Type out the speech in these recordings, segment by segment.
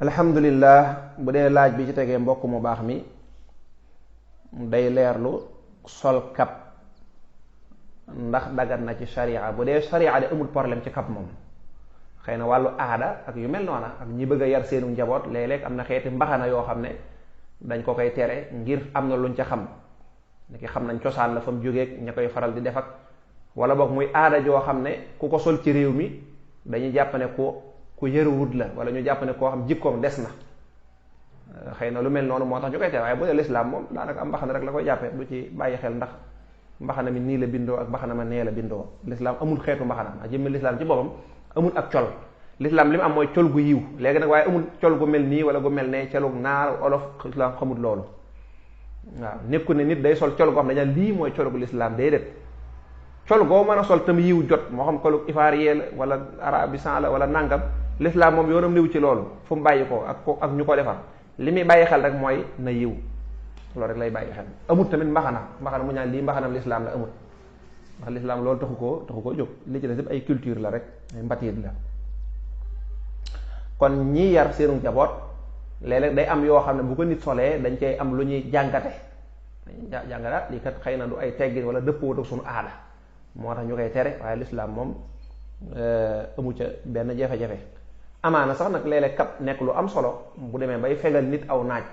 alhamdulillah bu dee laaj bi ci tegee mbokk mu baax mi day leerlu sol kap ndax dagat na ci sharia. bu dee sharia de amul problème ci kap moom, xëy na wàllu aada ak yu mel noona ak ñi bëgg a yar seenu njaboot léeg-léeg am na xeeti mbaxana yoo xam ne dañ ko koy tere ngir am na luñ ca xam ne ki xam nañ cosaan la fa mu jógeeg ña koy faral di def ak wala boog muy aada joo xam ne ku ko sol ci réew mi dañuy jàpp ne ku yëruwut la, wala ñu jàpp ne koo xam jikkoom des na. xëy na lu mel noonu moo tax ñu koy tere, waaye bu dee lislaam moom daanaka am mbaxana rek la koy jàppee, du ci bàyyi xel ndax mbaxana mi nii la bindoo ak mbaxana ma nee la bindoo. lislaam amul xeetu mbaxana ak jëmmi lislaam ci boppam amul ak col. lislaam li mu am mooy col gu yiw léegi nag, waaye amul col gu mel nii wala gu mel ne colug naar olof. lislaam xamul loolu. waaw nekku ne nit day sol col goo xam ne dañu lii mooy colugu lislaam déedéet. col goo mën a sol tam yiw jot, moo xam colug ivoirien la wala arabisan la wala nangam, lislaam moom yoonam néew ci loolu fu mu bàyyi ko ak ñu ko defar. li muy bàyyi xel rek mooy na yiw, loolu rek lay bàyyi xel. amut tamit mbaxana mu ñaan lii mbaxanam lislaam la amut, ndax lislaam loolu taxu koo jóg. li ci des yëpp ay culture la rek, ay mbatiit la. kon ñii yar seenu njaboot léeg-léeg day am yoo xam ne bu ko nit solee dañ cay am lu ñuy jàngate. dañuy jàngata lii kat xëy na du ay teggin wala dëppoo ak suñu aada moo tax ñu koy tere, waaye lislaam moom amu ca benn jafe-jafe. amaana sax nag léeg-léeg kap nekk lu am solo bu demee bay fegal nit aw naaj,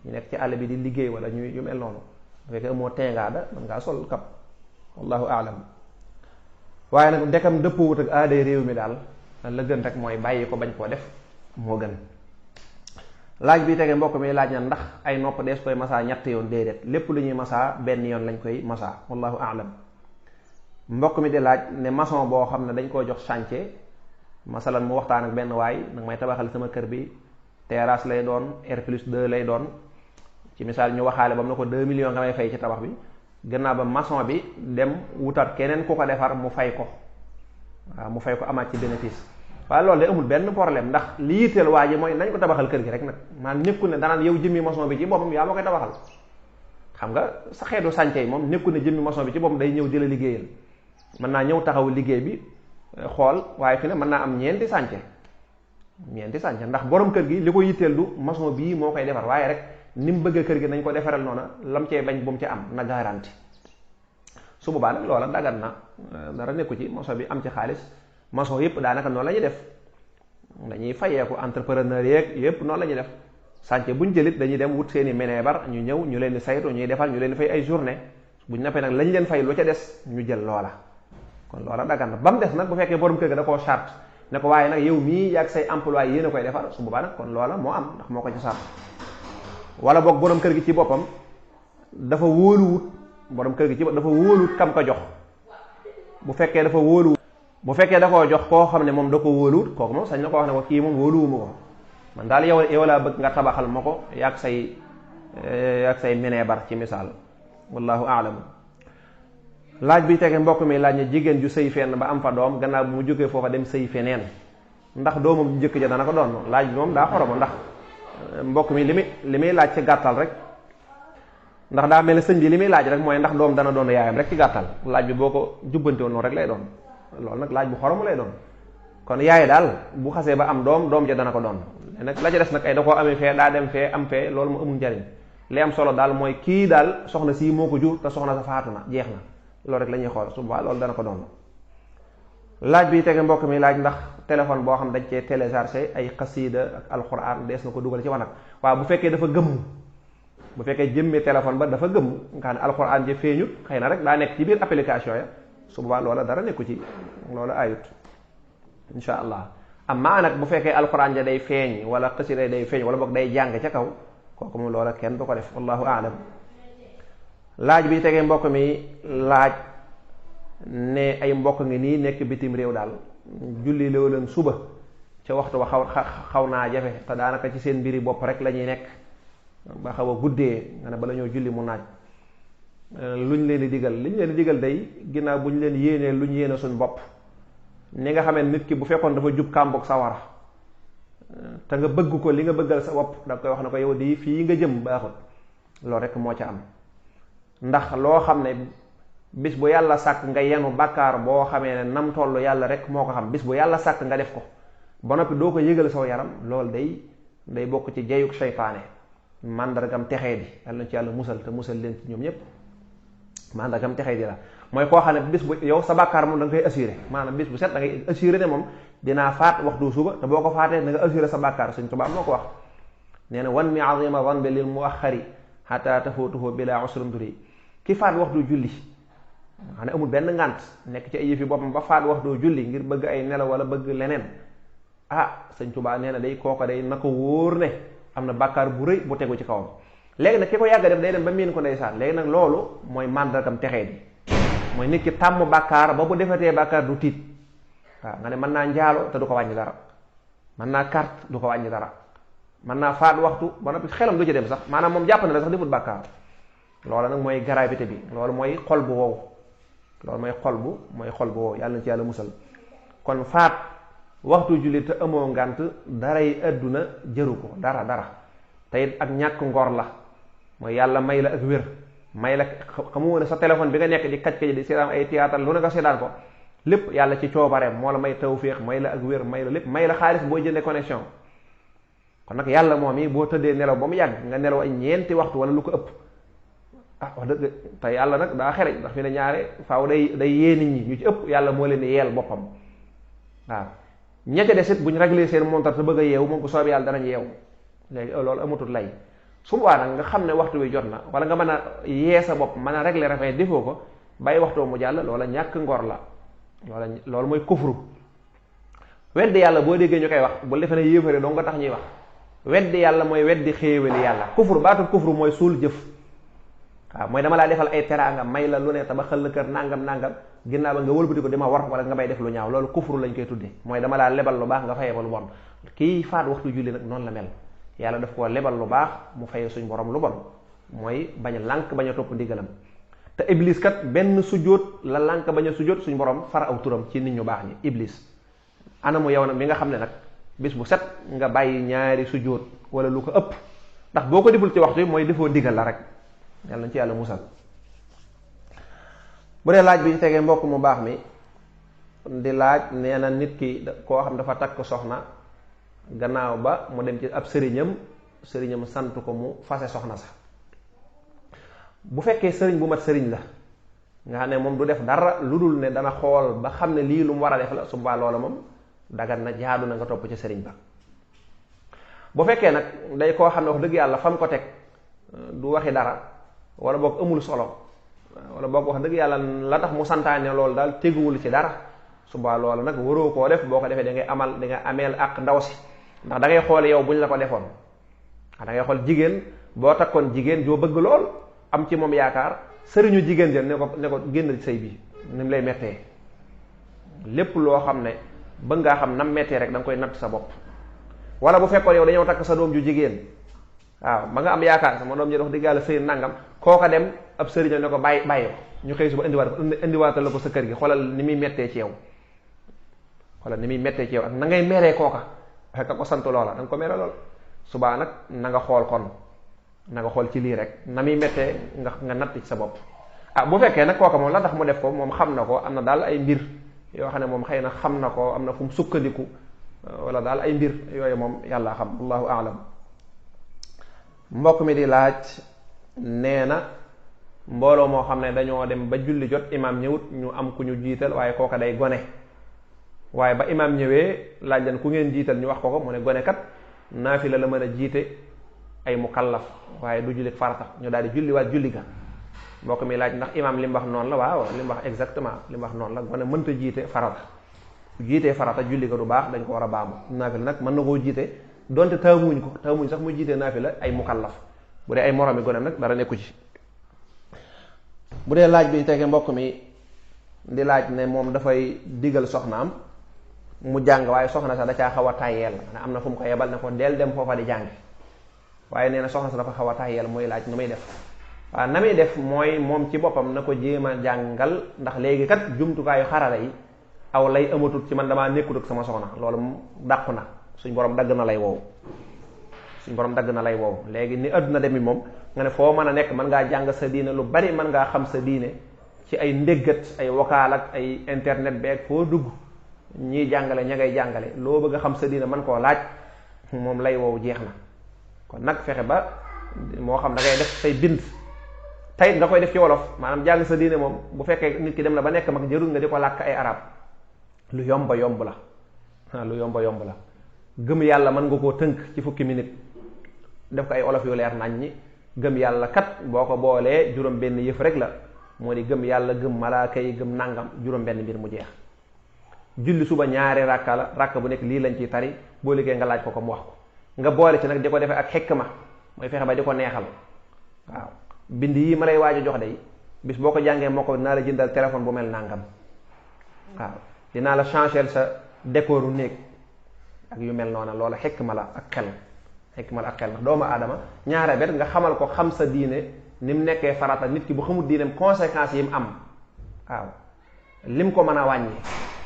ñu nekk ci àll bi di liggéey wala ñu mel noonu, bu fekkee amoo tengaada mën ngaa sol kap, wallahu aalam. waaye nag ndekam dëppoowut ak aaday réew mi daal la gën rek mooy bàyyi ko bañ koo def moo gën. laaj bi tege mbokk mi laaj na ndax ay nopp dees koy masaa ñett yoon. déedéet, lépp lu ñuy masaa benn yoon lañ koy masaa, wallahu aalam. mbokk mi di laaj ne maçon boo xam ne dañ koo jox chantier, masalan mu waxtaan ak benn waay nag may tabaxal sama kër bi terrasse lay doon, R+2 lay doon, ci misaal ñu waxaale ba mu ne ko 2 millions nga may fay ci tabax bi. gannaaw ba maçon bi dem wutat keneen ku ko defar mu fay ko, waaw mu fay ko amaat ci bénéfice. waaye loolu de amul benn problème, ndax li yitteel waa ji mooy nañ ko tabaxal kër gi rek nag. maanaam nekku ne danaan yow jëmmi maçon bi ci boppam yaa ma koy tabaxal. xam nga sa xeetu sànce yi moom nekku ne jëmmi maçon bi ci boppam day ñëw jëla liggéeyal. mën naa ñëw taxaw liggéey bi xool, waaye fi ne mën naa am ñeenti sànce ndax borom kër gi li ko yitteel du maçon bii moo koy defar, waaye rek ni mu bëgg kër gi nañ ko defaral noona lam cee bañ bu mu ci am na garanti. su boobaa nag loola dagan na, dara nekku ci maçon bi am ci xaalis. maçon yëpp daanaka noonu la ñuy def, dañuy fayeeku entrepreneur yeeg yëpp noonu la ñuy def. sànce buñ jëlit dañuy dem wut seeni meneebar ñu ñëw ñu leen di saytu, ñuy defal, ñu leen di fay ay journée. buñ nappee nag lañ leen fay lu ca des ñu jël loola. kon loola dagan na ba mu des nag bu fekkee borom kër ga da koo charte ne ko waaye nag yow mii yaag say employé yéen a koy defar, su boobaa nag kon loola moo am ndax moo ko ci charte. wala boog borom kër gi ci boppam dafa wóoluwut kam ko jox. bu fekkee da koo jox koo xam ne moom da ko wóoluwut, kooku moom sañ na ko wax ne ko kii moom wóoluwuma ko, man daal yow laa bëgg nga tabaxal ma ko yaag say meneebar ci misaal, wallahu aalam. laaj bi tege mbokk mi laaj ne jigéen ju sëy fenn ba am fa doom, gannaaw bu mu jógee foofa dem sëy feneen, ndax doomam njëkk ja dana ko doon. laaj bi moom daa xoromo, ndax mbokk mi li muy laaj ci gàttal rek, ndax daa mel ne sëñ bi li muy laaj rek mooy ndax doom dana doon yaayam rek ci gàttal. laaj bi boo ko jubbante woon noonu rek lay doon, loolu nag laaj bu xoromu lay doon. kon yaay daal bu xasee ba am doom ja dana ko doon. nag la ca des nag ay da koo amee fee daa dem fee am fee, loolu mu amul njariñ. li am solo daal mooy kii daal soxna sii moo ko jur te soxna sa faatu na, jeex na. loolu rek la ñuy xool, su boobaa loolu dana ko doon. laaj bi tege mbokk mi laaj ndax téléphone boo xam dañ cee téléchargé ay xasiida ak alxuraan dees na ko dugal ci wanag. waaw bu fekkee dafa gëmm, bu fekkee jëmmee téléphone ba dafa gëmm nga xam ne alxuraan ja feeñut, xëy na rek daa nekk ci biir application ya, su boobaa loola dara nekku ci, loola ayut insha allah. amma nag bu fekkee alxuraan ja day feeñ wala xasiida day feeñ wala boog day jàng ca kaw, kooku moom loola kenn du ko def, wallahu aalam. laaj bi tegee mbokk mi laaj ne ay mbokk ngi nii nekk bitim réew daal, julli loo leen suba ca waxtu wa xaw naa jafe te daanaka ci seen mbiri bopp rek la ñuy nekk ba xaw a guddee nga ne bala ñoo julli mu naaj. luñ leen di digal day ginnaaw bu ñu leen yéenee lu ñu yéene suñ bopp, ni nga xamee nit ki bu fekkoon dafa jub kàmbug sawara te nga bëgg ko li nga bëggal sa bopp da koy wax ne ko yow di fii nga jëm baaxut, loolu rek moo ca am. ndax loo xam ne bis bu yàlla sàkk nga yenu bàkkaar boo xamee ne nam toll yàlla rek moo ko xam, bis bu yàlla sàkk nga def ko ba noppi doo ko yëgal saw yaram, loolu day day bokk ci jeyuk seytaane, màndargam texee di. yàlla na ci yàlla musal te musal leen ci ñoom ñëpp. màndargam texee di la mooy koo xam ne bis bu yow sa bàkkaar moom da nga koy assuré, maanaam bis bu set da ngay assuré ne moom dinaa faat waxtu suba, te boo ko faatee da nga assuré sa bàkkaar. Sëñ Tuubaa moo ko wax, nee na wan mi azima zanbi lil muaxari xata tafutuhu bila usrin duri. ki faat waxtu julli xam ne amul benn ngànt, nekk ci ay yëfi boppam ba faat waxtu julli ngir bëgg ay nelaw wala bëgg leneen, Sëñ Tuubaa nee na day kooka day na ko wóor ne am na bàkkaar bu rëy bu tegu ci kawam. léegi nag ki ko yàgg def day dem ba miin ko ndeysaan. léegi nag loolu mooy màndargam texee di, mooy nit ki tàmm bàkkaar ba bu defetee bàkkaar du tiit. waaw nga ne mën naa njaalo te du ko wàññi dara, mën naa carte du ko wàññi dara, mën naa faat waxtu ba noppi xelam du ci dem sax, maanaam moom jàpp na la sax defut bàkkaar. loola nag mooy gravité bi, loolu mooy xol bu wow, loolu mooy xol bu wow. yàlla na ci yàlla musal. kon faat waxtu julli te amoo ngànt daray àdduna jëru ko dara te it ak ñàkk ngor la. mooy yàlla may la ak wér, may la xamu ne sa téléphone bi nga nekk di kaj kaj di seetaan ay théâtre lu ne nga seetaan ko, lépp yàlla ci coobareem moo la may tawféex, may la ak wér, may la lépp, may la xaalis booy jëndee connexion. kon nag yàlla moom yi boo tëddee nelaw ba mu yàgg nga nelaw ay ñeenti waxtu wala lu ko ëpp, wax dëgg te yàlla nag daa xereñ, ndax fi ne ñaare faaw day yee nit ñi ñu ci ëpp yàlla moo leen di yeel boppam. waaw ña ca des it buñ réglé seen montar te bëgg a yeewu moom ko soob yàlla danañ yeewu. léegi loolu amatul lay. su boobaa nag nga xam ne waxtu wi jot na, wala nga mën a yee sa bopp mën a régler rafet defoo ko, bàyyi waxtoo mu jàll, loola ñàkk ngor la. loolu mooy kufru. weddi yàlla boo déggee ñu koy wax bu defe ne yéefare doo nga tax ñuy wax. weddi yàlla mooy weddi xéewali yàlla. kufru baatu kufru mooy suul jëf. waaw mooy dama laa defal ay teraanga may la lu ne tabaxal la kër nangam ginnaaw ba nga wëlbati ko di ma war wala nga may def lu ñaaw, loolu kufru lañ koy tuddee. mooy dama laa lebal lu baax nga fayee ma lu bon. kii faat waxtu julli nag noonu la mel. yàlla daf koo lebal lu baax mu fayee suñ borom lu bon, mooy bañ a lànk bañ a topp ndigalam. te iblis kat benn sujjóot la lànk bañ a sujjóot suñ borom far aw turam ci nit ñu baax ñi. iblis anamu yow nag mi nga xam ne nag bis bu set nga bàyyi ñaari sujjóot wala lu ko ëpp, ndax boo ko deful ci waxtu yi mooy defoo ndigal la rek. yàlla na ci yàlla musal. bu dee laaj bi ci tegee mbokk mu baax mi di laaj, nee na nit ki koo xam dafa takk soxna gannaaw ba mu dem ci ab sëriñam sant ko mu fase soxna sax. bu fekkee sëriñ bu mat sëriñ la nga xam ne moom du def dara lu dul ne dana xool ba xam ne lii lu mu war a def la, su boobaa loola moom dagan na jaadu na nga topp ci sëriñ ba. bu fekkee nag day koo xam ne wax dëgg yàlla fam ko teg du waxi dara, wala boog amul solo, wala boog wax dëgg yàlla la tax mu santaane loolu daal teguwul ci dara, suba loola nag waroo koo def. boo ko defee da nga ameel ak ndaw si, ndax da ngay xool yow buñ la ko defoon. da ngay xool jigéen boo takkoon jigéen joo bëgg lool am ci moom yaakaar, sëriñu jigéen jën ne ko génn sëy bi ni mu lay mettee. lépp loo xam ne bëgg ngaa xam nam mettee rek da nga koy natt sa bopp. wala bu fekkoon yow dañoo takk sa doom ju jigéen, waaw ba nga am yaakaar sama doom ji wax dëgg yàlla sëy nangam, kooka dem ab sëriñam ne ko bàyyi ko, ñu xëy suba indiwaatal la ko sa kër gi. xoolal ni muy mettee ci yow, ak na ngay meree kooka fekk ko sant loola da nga ko mere lool. subaa nag na nga xool kon na nga xool ci lii rek na muy mettee nga natt ci sa bopp. bu fekkee nag kooka moom la tax mu def ko moom xam na ko, am na daal ay mbir yoo xam ne moom xëy na xam na ko, am na fu mu sukkandiku, wala daal ay mbir yooyu moom yàlla xam, allahu aalam. mbokk mi di laaj, nee na mbooloo moo xam ne dañoo dem ba julli jot imaam ñëwut, ñu am ku ñu jiital waaye kooka day gone. waaye ba imaam ñëwee laaj leen ku ngeen jiital, ñu wax ko mu ne gone kat naafila la mën a jiite ay mukallaf waaye du julli farata. ñu daal di julliwaat julli ga. mbokk mi laaj ndax imaam li mu wax noonu la. waaw li mu wax exactement li mu wax noonu la. gone mënta jiite farata, jiitee farata julli ga du baax, dañ ko war a baamu. naafila nag mën na koo jiite donte taamuñ sax mu jiite naafila ay mukallaf. bu dee ay moromi gone nag dara nekku ci. bu dee laaj bi tege mbokk mi di laaj ne moom dafay digal soxnaam mu jàng, waaye soxna sax da caa xaw a tàyyeel. am na fu mu ko yebal ne ko del dem foofa di jàng, waaye nee na soxna sax dafa xaw a tàyyeel, muy laaj nu muy def. waaw na muy def mooy moom ci boppam na ko jéem a jàngal, ndax léegi kat jumtukaayu xarala yi aw lay amatut ci man damaa nekkut ak sama soxna. loolu mu dàqu na, suñ borom dagg na lay woowu. léegi ni àdduna demi moom nga ne foo mën a nekk mën ngaa jàng sa diine lu bari, mën ngaa xam sa diine ci ay ndéggat, ay vocal ak ay internet beeg foo dugg ñiy jàngale ña ngay jàngale. loo bëgg a xam sa diine mën koo laaj moom lay woowu jeex na. kon nag fexe ba moo xam da ngay def say bind tayit nga koy def ci wolof, maanaam jàng sa diine moom bu fekkee nit ki dem na ba nekk mag jërul nga di ko làkk ay arab, lu yomba yomb la lu yomba yomb la. gëm yàlla mën nga koo tënk ci fukki minute def ko ay olof yu leer nañ ñi. gëm yàlla kat boo ko boolee juróom benn yëf rek la, moo di gëm yàlla, gëm malaaka yi, gëm nangam, juróom benn mbir mu jeex. julli suba ñaari ràkka la, ràkka bu nekk lii lañ ciy tari, boo liggéey nga laaj ko mu wax ko. nga boole ci nag di ko defee ak xikma, mooy fexe ba di ko neexal. waaw bind yii ma lay waaj a jox de bis boo ko jàngee moo ko dinaa la jëndal téléphone bu mel nangam. waaw dinaa la changer sa décoru néeg ak yu mel noona, loola xikma la ak xel. xikma la ak xel ndax doomu aadama ñaare bet nga xamal ko xam sa diine ni mu nekkee farata, nit ki bu xamul diineem conséquences yi mu am. waaw lim ko mën a wàññi.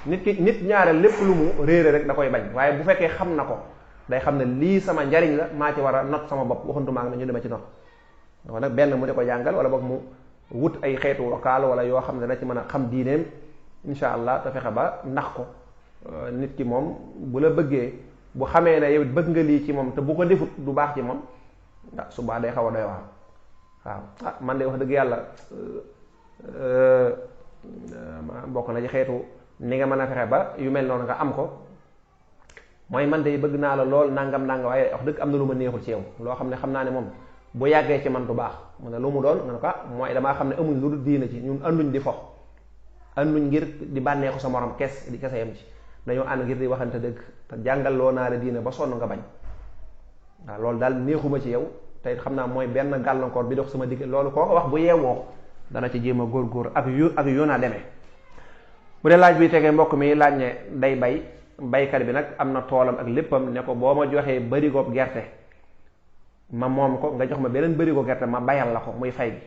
nit ñaare lépp lu mu réere rek da koy bañ, waaye bu fekkee xam na ko day xam ne lii sama njariñ la, maa ci war a not sama bopp, waxantuma ak na ñu dema ci not. donc nag benn mu di ko jàngal wala boog mu wut ay xeetu vocal wala yoo xam ne dana ci mën a xam diineem insha allah, te fexe ba nax ko. nit ki moom bu la bëggee, bu xamee ne yow bëgg nga lii ci moom te bu ko defut du baax ci moom, subaa day xaw a doy waar. waaw man de wax dëgg yàlla bokk na ci xeetu ni nga mën a fexe ba yu mel noonu nga am ko, mooy man de bëgg naa la lool nangam nangam, waaye wax dëgg am na lu ma neexul ci yow, loo xam ne xam naa ne moom bu yàggee ci man du baax. mu ne lu mu doon nga ne ko mooy damaa xam ne amuñ lu dul diine ci ñun, anduñ di fox, anduñ ngir di bànneexu sa morom di kese yam ci, dañoo ànd ngir di waxante dëgg, te jàngal loo naa la diine ba sonn nga bañ. waaw loolu daal neexuma ci yow, te xam naa mooy benn gàllankoor bi dox sama digg. loolu koo ko wax bu yeewoo dana ci jéem a góorgóor ak yu naa demee. bu dee laaj bi tegee mbokk mi laaj ne day baykat bi nag am na toolam ak léppam, ne ko boo ma joxee bërigoob gerte ma moom ko, nga jox ma beneen bërigoo gerte ma bayal la ko muy fay gi.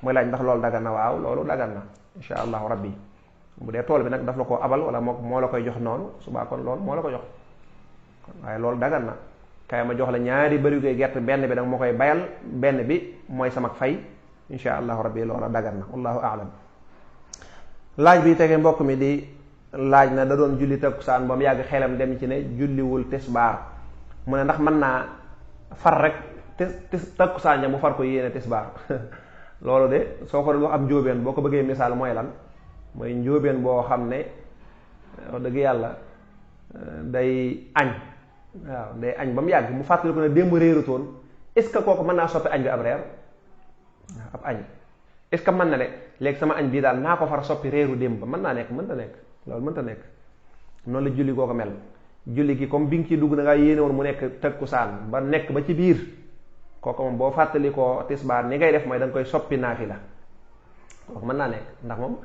muy laaj ndax loolu dagan na. waaw loolu dagan na insha allahu rabbi. bu dee tool bi nag daf la ko abal wala moo la koy jox noonu, subaa kon loolu moo la ko jox, waaye loolu dagan na. kay ma jox la ñaari barigoy gerte, benn bi danga ma koy bayal, benn bi mooy sama fay insha allahu rabbi, loola dagan na. wallahu aalam. laaj bi tege mbokk mi di laaj na da doon julli takkusaan ba mu yàgg xelam dem ci ne julliwul tisbaar, mu ne ndax mën naa far rek takkusaan ja mu far ko yéene tisbaar. loolu de soo ko doon wax am njóobeen, boo ko bëggee misaal mooy lan, mooy njóobeen boo xam ne wax dëgg yàlla day añ. waaw day añ ba mu yàgg mu fàttali ko ne démb réerutoon, est-ce que kooku mën naa soppi añ bi ab reer, ab añ. est-ce que mën na ne léegi sama añ bii daal naa ko far soppi réeru démb ba mën naa nekk? mënta nekk, loolu mënta nekk. noonu la julli koo ko mel. julli gi comme bi nga ciy dugg da ngaa yéene woon mu nekk takkusaan ba nekk ba ci biir, kooku moom boo fàttali ko tisbaar ni ngay def mooy da nga koy soppi naafila. kooku mën naa nekk ndax moom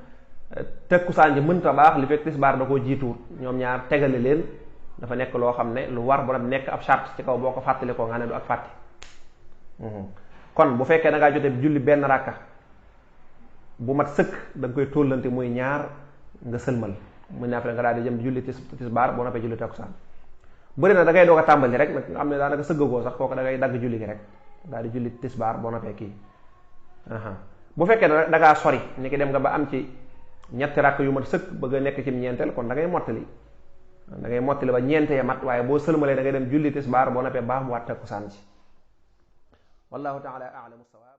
takkusaan ji mënta baax li fekk tisbaar da koo jiituwut, ñoom ñaar tegale leen dafa nekk loo xam ne lu war borom nekk ab charte ci kaw boo ko fàttali ko nga ne du ak fàtte. kon bu fekkee da ngaa jotee julli benn ràkka bu mat sëkk da nga koy tóllante muy ñaar nga sëlmal muy naafila nga daal di jëm julli tisbaar boo noppee julli takkusaan. bu dee nag da ngay doog a tàmbali rek nag nga xam ne daanaka sëggagoo sax kooku da ngay dagg julli gi rek daal di julli tisbaar boo noppee kii. bu fekkee ne da ngaa sori ni ki dem nga ba am ci ñetti ràkk yu mat sëkk bëgg a nekk ci ñeenteel, kon da ngay mottali ba ñeente ya mat, waaye boo sëlmalee da ngay dem julli tisbaar boo noppee baax mu waat takkusaan ci. wallahu taala a'lamu sawaab.